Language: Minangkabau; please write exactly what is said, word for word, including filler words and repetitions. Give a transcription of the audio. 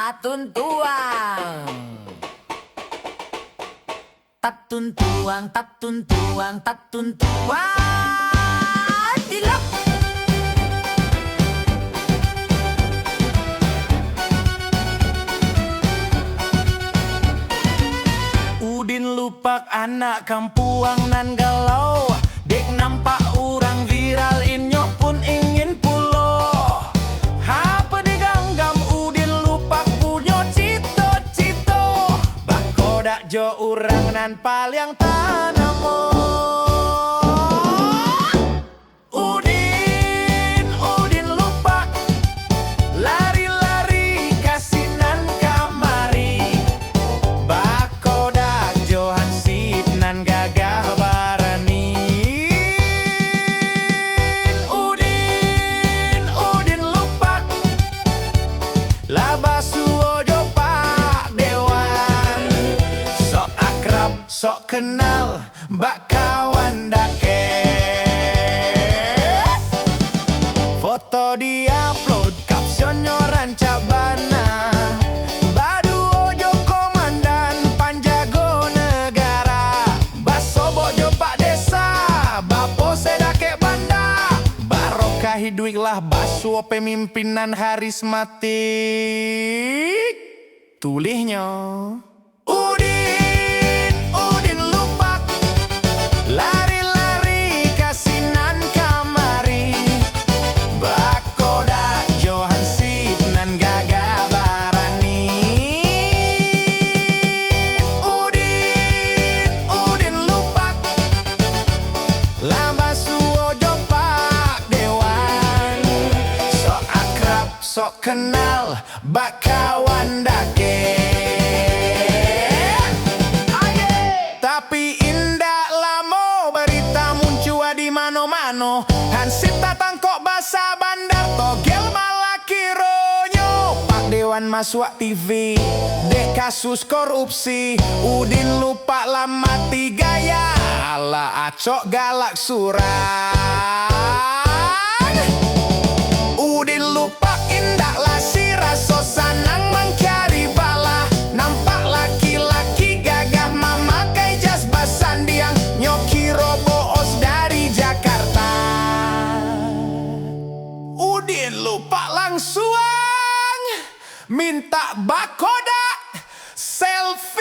Tatuntuang. Tatuntuang, tatuntuang, tatuntuang. Cilok. Udin Lupak anak kampuang nan galau, dek nampak urang viral inyo pun ingin pulo. Apo diganggam Udin Lupak punyo cito-cito, bakodak jo urang nan paliang tanamo. Udin, Udin Lupak, lari-lari ka sinan kamari, bakodak jo hansip nan gagah barani. Udin, Udin Lupak, lah basuo jo Pak Dewan, sok akrab, sok kenal, bak kawan dakek. Foto di-upload, captionnyo rancak bana. Baduo jo komandan panjago negara, basobok jo pak desa, bapose dakek banda. Barokah iduik lah basuo pemimpinan harismatik. Tulihnyo. Udin, Udin Lupak, lari-lari ka sinan kamari, bakodak jo hansip nan gagah barani. Udin, Udin Lupak, lah basuo jo Pak Dewan, sok akrab, sok kenal, bak kawan dakek. Aye. Tapi indak lamo barita muncua di mano-mano, hansip tatangkok basa bandar, togel malah kironyo Pak Dewan masuak T V dek kasus korupsi. Udin Lupak lah mati gaya, alah acok galak surang. Udin Lupak indaklah si raso sanang mancari balah. Nampak laki-laki gagah mamakai jas basandiang, nyo kiro boos dari Jakarta. Udin Lupak langsuang mintak bakodak selfie.